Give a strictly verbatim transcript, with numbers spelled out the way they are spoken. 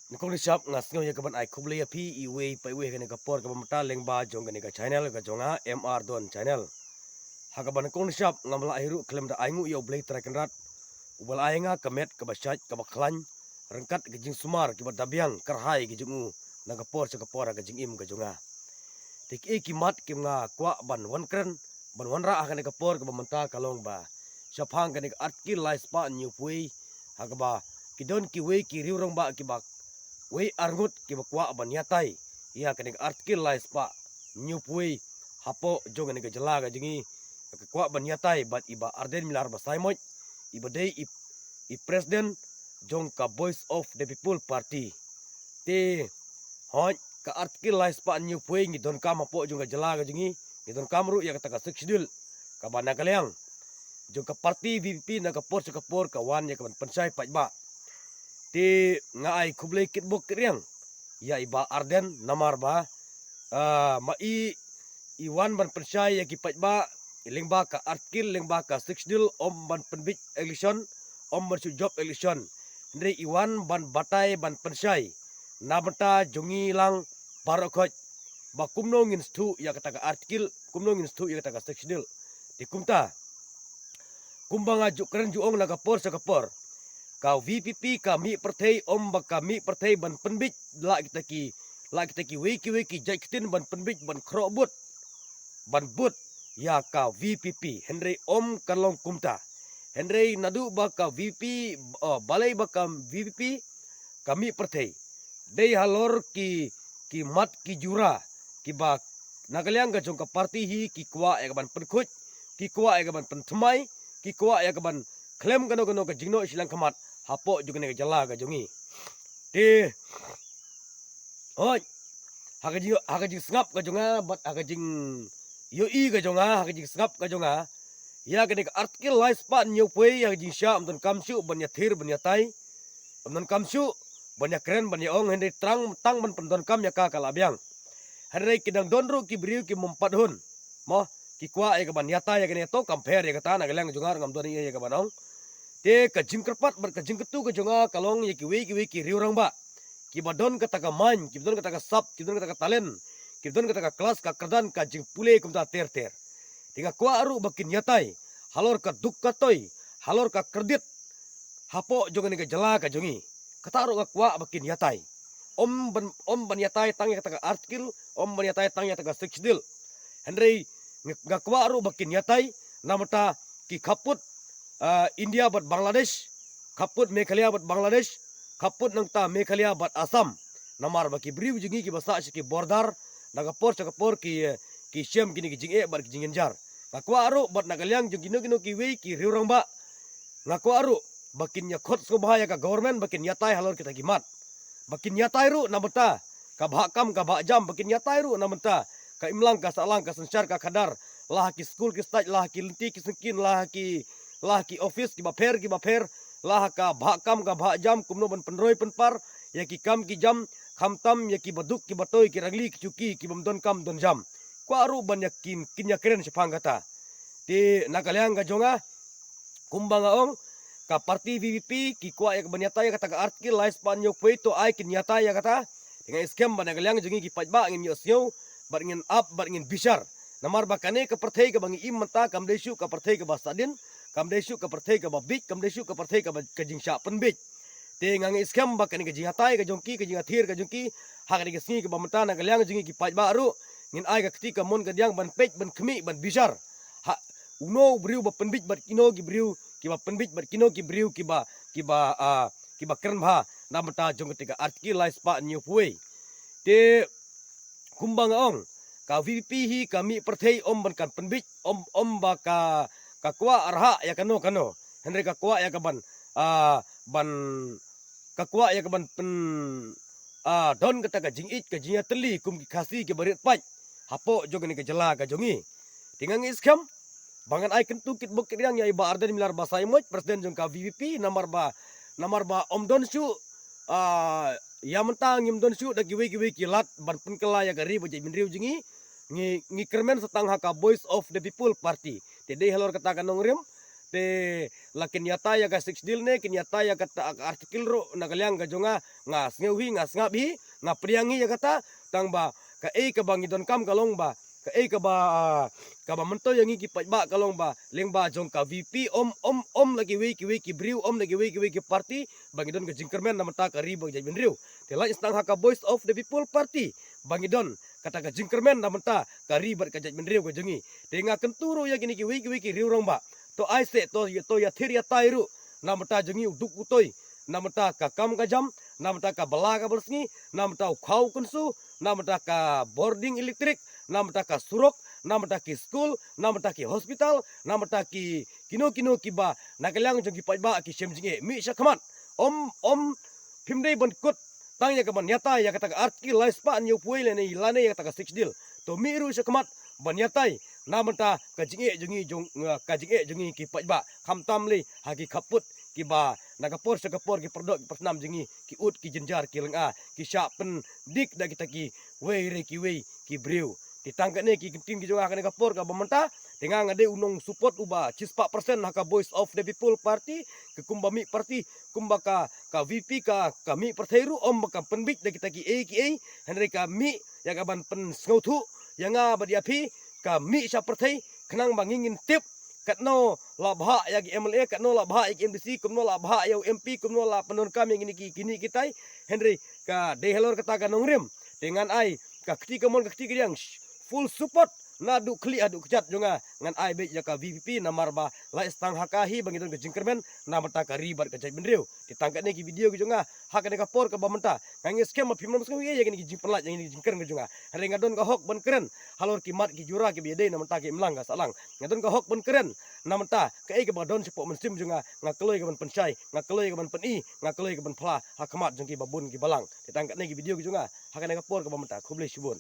Nyngkong nyngshap nga sngew ïa kaban ai khublei ïa phi iwei pa iwei ha kane ka por kaba mynta lyngba jong kane ka channel ka jong nga M R Don Channel. Ha kaba nyngkong nyngshap ngam lah hi ruh khlem da ainguh ïa U Blei Trai Kynrad uba la ai nga ka met kaba shait kaba khlaiñ ryngkat ka jingsumar kiba da biang kyrhai ka jong u na ka por sha ka por ha ka jingim ka jong nga. Te kiei ki mat kiba nga kwah ban wan kren ban wanrah ha kane ka por kaba mynta ka long ba shaphang kane ka Article lai spah hynñiewphew wei ha kaba ki don kiwei ki riewrangbah kiba wei arngut kiba kwah ban ïatai ïa kane ka Article lai spah hynñiewphew wei hapoh jong kane ka jylla ka jong ngi, ka kwah ban ïatai bad i Bah Ardent Miller Basaiawmoit iba dei i, i president jong ka Voice of the People Party. Te hooid, ka Article lai spah hynñiewphew wei ngi donkam hapoh jong ka jylla ka jong ngi, ngi donkam ruh ïa kata ka Sixth Schedule kaba na ka liang jong ka party V P P na ka por sha ka por ka wan ïa kaban pynshai paidbah. Te nga ai khublei kitbok kitriang ïa i Bah Ardent namar ba, ah, ma i i wan ban pynshai ïa ki paidbah lyngba ka Article, lyngba ka Sixth Schedule, ym ban pynbeit election, ym ban shu jop election. Hynrei i wan ban batai ban pynshai na bynta jong ngi lang baroh khoit ba kumno ngin sngewthuh ïa kata ka Article, kumno ngin sngewthuh ïa kata ka Sixth Schedule. Te kumta, kumba nga ju kren ju ong na ka por sha ka por, ka V P P ka mih pyrthei, ym ba ka mih pyrthei ban pynbeit la kita ki, la kita kiwei kiwei ki jait ktien ban pynbeit ban khroh bud, ban bud ïa ka V P P. Hynrei ym kan long kumta. Hynrei naduh ba ka V P P, oh, balei ba ka V P P ka mih pyrthei, dei halor ki, ki mat ki jura kiba na ka liang ka jong ka party hi ki kwah ïa kaban pynkhuid, ki kwah ïa kaban pynthymmai, ki kwah ïa kaban khlem kano kano ka jingnoh shiliang khmat hapoh jong kane ka jylla ka jong ngi. Te hooid, ha ka jing, ha ka jingsngap ka jong nga bad ha ka jingïohi ka jong nga, ha ka jingsngap ka jong nga, ïa kane ka Article lai spah hynñiewphew wei, ha ka jingshah ym donkam shuh ban ïathir ban ïatai, ym donkam shuh ban ïakren ban ïaong, hynrei tang, tang ban pyndonkam ïa ka ka la biang. Hynrei ki dang don ruh ki briew ki ym pat hun, mo, ki kwah ïa kaban ïatai ïa kane, to kam pher ïa kata, na ka liang jong nga ruh ngam don ei ei ïa kaban ong. Te ka jingkyrpad bad ka jingkyntu ka jong nga ka long ïa kiwei kiwei ki riewrangbah kiba don kata ka mind, kiba don kata ka sap, kiba don kata ka talent, kiba don kata ka klas ka kyrdan ka jingpule kumta ter ter. Te nga kwah ruh ba kin ïatai halor ka duk ka toi, halor ka kredit hapoh jong kane ka jylla ka jong ngi. Kata ruh nga kwah ba kin ïatai. Ym ban, ym ban ïatai tang ïa kata ka Article, ym ban ïatai tang ïa kata ka Sixth Schedule. Hynrei nga, nga kwah ruh ba kin ïatai na bynta ki khappud, ah, India bad Bangladesh, khappud Meghalaya bad Bangladesh, khappud nangta Meghalaya bad Assam. Namar ba ki briew jong ngi kiba sah sha ki border na ka por sha ka por ki, eh, ki shem kine ki jingeh bad ki jingjynjar. Nga kwah ruh bad na ka liang jong kino kino kiwei ki riewrangbah, nga kwah ruh ba kin ïakhot sngewbha ïa ka government ba kin ïatai halor kita ki mat. Ba kin ïatai ruh na bynta ka bhah kam ka bhah jam, ba kin ïatai ruh na bynta ka imlang ka sahlang ka synshar ka khadar, la ha ki skul ki stait, la ha ki lynti ki syngkien, la ha ki, la ha ki office kiba pher kiba pher, la ha ka bhah kam ka bhah jam, kumno ban pynroi pynpar ïa ki kam ki jam, khamtam ïa kiba duk kiba toi, ki rangli ki shuki, ki bym don kam don jam. Kwah ruh ban ïa kin, kin ïakren shaphang kata. Te na ka liang ka jong nga, kumba nga ong, ka party V P P ki kwah ïa kaban ïatai ïa kata ka Article lai spah hynñiewphew wei, to ai kin ïatai ïa kata. Te nga ngeit skhem ba na ka liang jong ngi ki paidbah ngin ïohsngew bad ngin ap bad ngin bishar. Namar ba kane ka pyrthei kaba ngi im mynta kam dei shuh ka pyrthei kaba sadien, kam dei shuh ka pyrthei kaba bieit, kam dei shuh ka pyrthei kaba ka jingshah pynbieit. Te nga ngeit skhem ba kane ka jingïatai ka jong ki, ka jingïathir ka jong ki ha kane ka sngi kaba mynta, na ka liang jong ngi ki paidbah ruh ngin ai ka kti kamon kadiang ban peit, ban khmih, ban bishar. Ha, uno u briew ba pynbieit bad kino ki briew kiba pynbieit bad kino ki briew kiba, kiba, ah, kiba kren bha na bynta jong kata ka Article lai spah hynñiewphew wei. Te kumba nga ong, ka V P P hi ka mih pyrthei ym ban kan pynbieit, ym, ym ba ka, ka kwah arhah ïa kano kano. Hynrei ka kwah ïa kaban, ah, ban, ka kwah ïa kaban pyn, ah, don kata ka jingïeit ka jingïatylli kum ki Khasi kiba rit paid hapoh jong kane ka jylla ka jong ngi. Te nga ngeit skhem ba ngan ai kyntu kitbok kitriang ïa i Bah Ardent Miller Basaiawmoit, president jong ka V P P, namar ba, namar ba ym don shuh, ah, ïa mynta ngim don shuh da kiwei kiwei ki lad ban pynkylla ïa ka ri bad jaitbynriew jong ngi. Ngi, ngi kyrmen sa tang ha ka Voice of the People Party. Te dei halor kata ka nongrim, te La kin ïatai ïa ka Sixth Schedule ne kin ïatai ïa kata ka article ruh na ka liang ka jong nga, nga sngew hi, nga sngap hi, nga pdiang hi ïa kata. Tang ba kaei kaba ngi donkam ka long ba, kaei kaba, ah, kaba myntoi ïa ngi ki paidbah ka long ba lyngba jong ka VPP, ym, ym, ym la kiwei kiwei ki briew, ym la kiwei kiwei ki party ba ngi don ka jingkyrmen na bynta ka ri bad ka jaitbynriew. Te la sdang ha ka Voice of the People Party ba ngi don kata ka jingkyrmen na bynta ka ri bad ka jaitbynriew ka jong ngi. Te nga kyntu ruh ïa kine kiwei kiwei ki riew rangbah, to ai se, to, to ïathir ïatai ruh na bynta jong ngi u duk u toi, na bynta ka kam ka jam, na bynta ka bylla ka bynriew, na bynta u khaw u kynsu, na bynta ka bording electric, na bynta ka surok, na bynta ki skul, na bynta ki hospital, na bynta ki kino kino kiba na ka liang jong ki paidbah ki shem jingeh. Mih sha khmat. Ym, ym, phim dei ban kut tang ïa ka ban ïatai ïa kata ka article lai spah hynñiew phew wei lane, lane ïa kata ka Sixth Schedule. To mih ruh sha khmat ban ïatai na bynta ka jingeh jong ngi, jong, uh, ka jingeh jong ngi ki paidbah. Khamtam lei ha ki khappud kiba na ka por sha ka por ki pyrdoh ki pyrsnam jong ngi, ki ud ki jynjar ki lynga, ki shah pyndik da kita kiwei re kiwei ki briew. Te tang katne ki kyntien ki jong nga ha kane ka por kaba mynta. Te nga, nga dei u nong support uba shispah percent ha ka Voice of the People Party, ka kumba mih party, kumba ka, ka VPP ka, ka mih pyrthei ruh, ym ba ka pynbit da kita kiei kiei, hynrei ka mih ïa ka ban pynsngewthuh ïa nga bad ïa phi, ka mih sha pyrthei, khnang ba ngi ngin tip katno la bhah ïa ki MLA, katno la bhah ïa ki MDC, kumno la bhah ïa u MP, kumno la pyndonkam ïa kine ki, kine kitai. Hynrei ka dei halor kata ka nongrim. Te ngan ai ka kti kamon ka kti kadiang, full support naduh khlieh haduh kjat jong nga, ngan ai beit ïa ka VPP namar ba la sdang ha ka hi ba ngi don ka jingkyrmen na bynta ka ri bad ka jaitbynriew. Te tang katne ki video ki jong nga ha kane ka por kaba mynta. Nga ngeit skhem ba phim nym sngew ïa kine ki jingpynlait, ïa kine ki jingkren ki jong nga. Hynrei nga don ka hok ban kren halor ki mat ki jura kiba ïadei na bynta ka imlang ka sahlang. Nga don ka hok ban kren na bynta kaei kaba don shapoh mynsiem jong nga. Nga kloi ka ban pynshai, nga kloi ka ban pyni, nga kloi ka ban phla ha khmat jong kiba bun kiba lang. Te tang katne ki video ki jong nga ha kane ka por kaba mynta. Khublei shibun.